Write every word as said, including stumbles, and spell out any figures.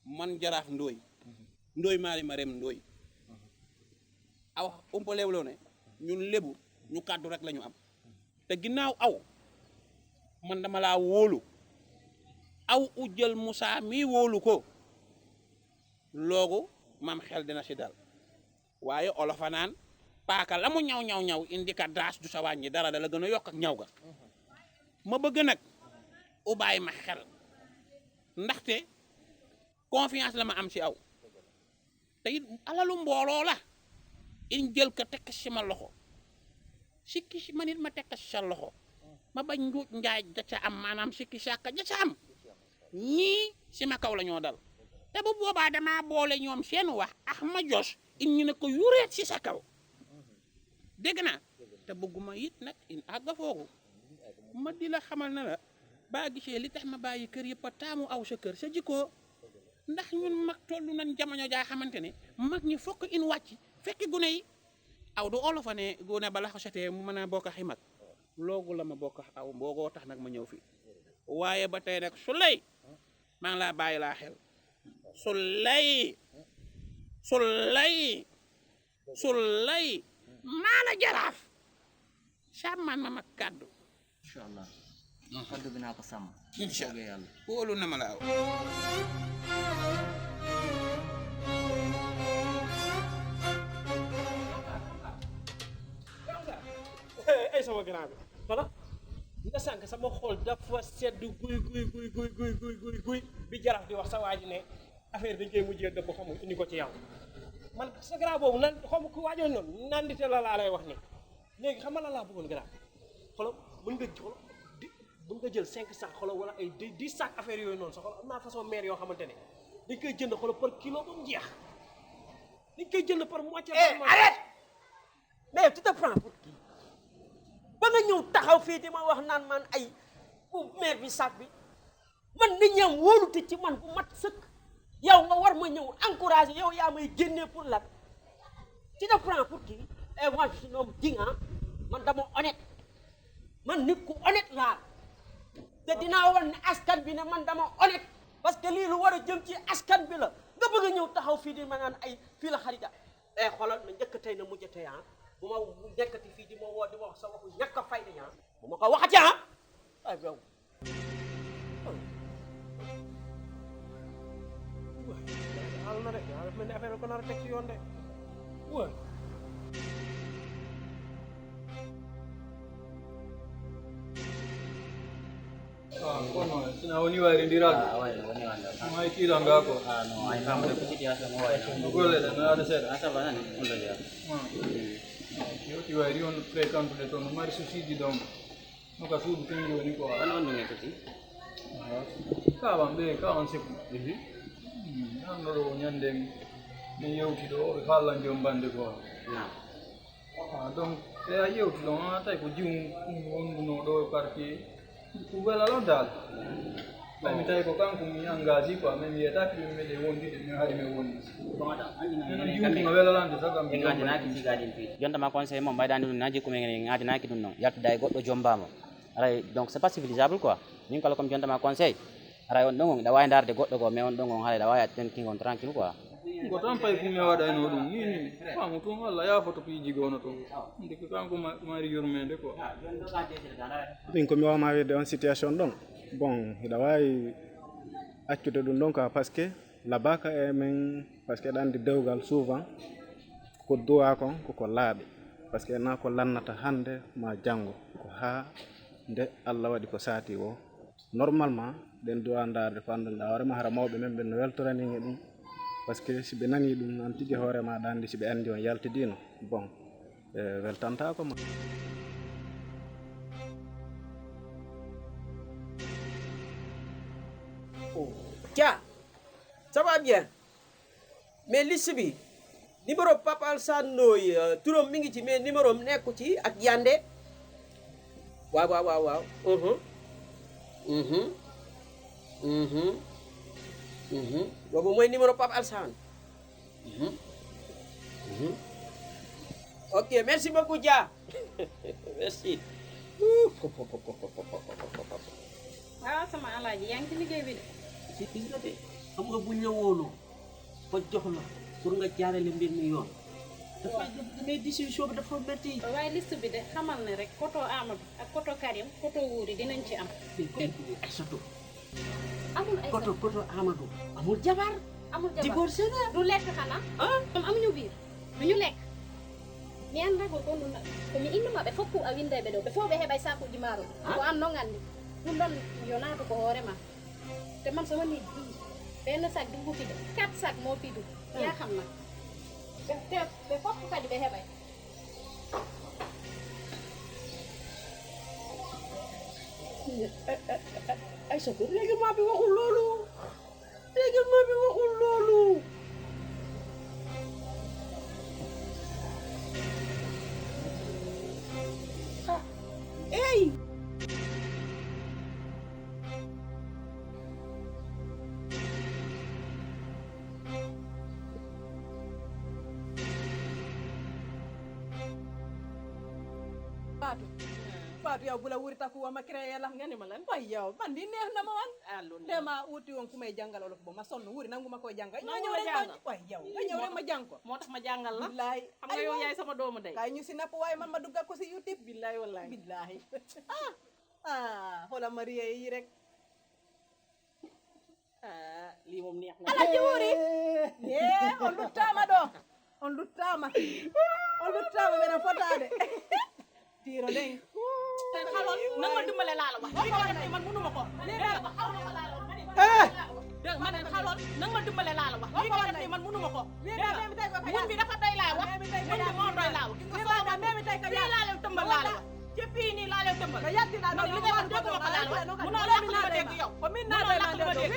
Man Jaraaf Ndooy, Ndooy Maali Mareem Ndooy. Awa umpalewuloo ne ñun Lebu ñu kàddu rek la ñu am. Te ginnaaw aw, man dama laa wóolu. Aw u jël Moussa mii wóolu ko, loogu maam xel dina si dal. Waaye olof a naan, paaka la mu ñaw ñaw ñaw, indi ka daas du sa wàññi dara, da la gën a yokk ak ñaw ga. Ma bëgg nag u bàyyi ma xel, ndaxte confiance la ma am ci aw. Te it alalu mbooloo la, in jël ko tekk ci ma loxo. Sikki si man it ma tekk ci sa loxo, ma bañ njuuj njaaj da ca am, maanaam sikki sàkka ja ca am. Ñii ci ma kaw la ñoo dal. Te bu boobaa damaa boole ñoom seen wax, ax ma jos, in ñu ne ko yureet ci sa kaw. Dégg naa. Te bëgguma it nag in àgga foogu. Ma di la xamal na la, baa gisee li tax ma bàyyi kër yëpp a taamu aw sa kër, sa jikkoo. Ndax ñun mag tollu nañ jamono jaa xamante ne mag ñi fokk in wàcc fekki gune yi. Aw du olof a ne gune ba la ko setee mu mën a bokk ak i mag. Loogu la ma bokk ak aw, mboogoo tax nag ma ñëw fi. Waaye ba tey nag su lay, maa ngi laa bàyyi laa xel. Su lay, su lay, su lay, maa la Jaraaf. Sàmmal ma mag kàddu. Incha Allah. Kàddu bi naa ko sàmm. Incha Allah. Yàlla. Wóolu na ma la aw. Ay, sama grand bi. Voilà. Nga sànq sama xol dafa sedd guy, guy, guy, guy, guy, guy, guy, guy. Bi Jaraaf di wax sa waa ji ne affaire dañ koy mujjee dëpp, xam nga, indi ko ci yow. Man, sa grand boobu nan, xam nga, ku waajoon noonu, naan di te la laa lay wax ni. Léegi xam nga lan laa bëggoon, grand? Xoolal, mën nga xoolal di, mën nga jël cinq cents, xoolal, wala ay dix, dix sacs affaire yooyu noonu sax. Xoolal, am naa façon maire yoo xamante ne dañ koy jënd, xoolal, par kilo ba mu jeex. Dañ koy jënd par moitié, par moitié. Arrête! Mais tu te prends pour qui? Ba nga ñëw taxaw fii di ma wax naan man ay, bu maire bi, sac bi, man nit ñi am wóolute ci man bu mat sëkk, yow nga war ma ñëw encourager, yow yaa may génnee pour lan? Tu te prends pour qui? Et moi, je suis un homme digne, hein. Man dama honnête. Man nit ku honnête laa. Te dinaa wan ne askan bi ne man dama honnête. Parce que lii lu war a jëm ci askan bi la. Nga bëgg a ñëw taxaw fii di ma naan ay fii la Khadija. Eh, xoolal, na njëkk tey, na mujj tey, ah. Bu ma nekkati fii di ma woo, di ma wax sa waxu ñàkk a fayda, ah. Bu ma ko waxati, ah. Ay, yow. Waay, yàlla na de, yàlla mel ni affaire bi ko nar a teg ci yoon de. Waay. Ah, kono sina woni wayrindiral. Ah, wayri woni wanda. Mai kila ngako. Ah, no, ai kam da kuci dia sama wai. Golle da na da sera. Asa bana ni, on da dia. Ah. Yo ti wayri on fréquente de ton mari souci di don. No ka suudu ken joni quoi. Wano on ɗum e kadi. Ka wan ɓe, ka on seku. Mhm. Hmm, an ɗo ɗo ñanden min yewti ɗo, ɓe fallan joom bande quoi. Naam. Ah, donc, e a yewti ɗon, a tawi ko jiwum ɗum wonduno ɗo e parti, ko welalon dal. Ɓay mi tawi ko kanko mi engagé quoi, min yiyataake min meɗe wondude, min hari min wondi. Min ɗum jiwtuno welalande saga mi jombani. Jontama conseil mo mbayɗani ɗum naji ko min ngajinaki ɗum noon, yaltuda e goɗɗo jombamo. Aray, donc c'est pas civilisable quoi. Min kala comme jontama conseil. Aray, on ɗon on, ɗa wawi darde goɗɗo goo, mais on ɗon on haray ɗa wawi attenkingol tranquille quoi. Ko tan pay ko mi waɗayno ɗum. Min, faamu tun Allah yaafoto piiji goo no toon. Ɗum ko kanko ma-, mari yurmeende quoi. Min ko mi wawma wiide on situation ɗon. Bon, hiɗa wawi accude ɗum ɗon quoi, parce que labaka e min, parce que eɗa andi dewgal souvent ko duwa kon koko laaɓi, parce que na ko lannata hannde ma janngo, ko haa nde Allah waɗi ko saati o. Normalement ɗen duwa ndaarde ko annduɗa hoore ma, hara mawɓe men ɓen no weltorani e ɗum, parce que si ɓe nani ɗum an tigi hoore ma ɗa andi si ɓe andi on yaltidino. Bon, e weltantako ma. Oh, Dia, ça va bien? Mais liste bi, numéro Papa Alsane Ndoye, euh, turam mi ngi ci, mais numéro am nekku ci ak Yande. Waaw, waaw, waaw, waaw. Mhm. Mhm. Mhm. Mhm. Boobu mooy numéro Papa Alsane. Mhm. Mhm. Ok, merci beaucoup, Dia. Merci. Ah, sama alaaji, yaa ngi ci liggéey bi de. Si, gis nga de. Xam nga buñ la wóoloo ba jox la pour nga jaarale mbir mi yoon, dafay def da ngay décision bi dafa métti. Waaye liste bi de, xamal ne rek, koto Amadou ak koto Karim, koto Wuuri dinañ ci am. Te koy tuddee Aïssatou. Amul ay koto koto Amadou amul jabar. Amul jabar. Divorcé na. Du lekk xanaa? Ah? Ñoom amuñu biir, du ñu lekk. Mi annda ko ko nun. Ko mi innu maɓɓe fof ko a winnda e ɓe ɗo, ɓe fof ɓe heɓay sakuuji maaro. Ah? Ko an non anndi. Ɗum ɗon yo naatu ko hoore ma. Te man sama néeg bii, benn sac dugg fi de, quatre sacs moo fi dugg. Yaa xam na. Te te ɓe fof kadi ɓe heɓay. Aïssatou, règlement bi waxul loolu. Règlement bi waxul loolu. Ah, ey. Fatou. Fatou, yow bu la wuri takku wa ma créé la. Nga ni ma lan? Way yow, man di neex na ma wan. Ah, loolu neex na. Te ma uti woon ku may jàngal olof ba ma sonn, wuri nangu ma koy jàngal. Nangu la jàngal? Way yow, nga ñëw rek ma jàng ko. Moo tax ma jàngal la. Billaay. Xam nga yow yaay sama doomu ndey. Kaay ñu si napp waaye man ma duggal ko si YouTube. Billaay wallaay. Billaay. Ah, ah, xoolal ma riyee yi rek. Ah, lii moom neex na. Alaaji Wuri. Yee, on luttaama ɗo. On luttaama. On luttaama, mbeɗa fotaade. Tiiro ɗen. Tan halol, nangol dimbale laalo wa. Wi ko waɗi man munuma ko. Eh! Dégg ma ne halol, nangol dimbale laalo wa. Wi ko waɗi man munuma ko. Mun bi dafa doy laa wax. Mun bi moo doy laa wax. Gis nga sama man, fii laa leen tëmbal laa la wax. Ci fii nii laa leen tëmbal. Man li ngay wax dégguma ko laa la wax. Munoo lakk lu ma dégg yow. Munoo lakk lu ma dégg.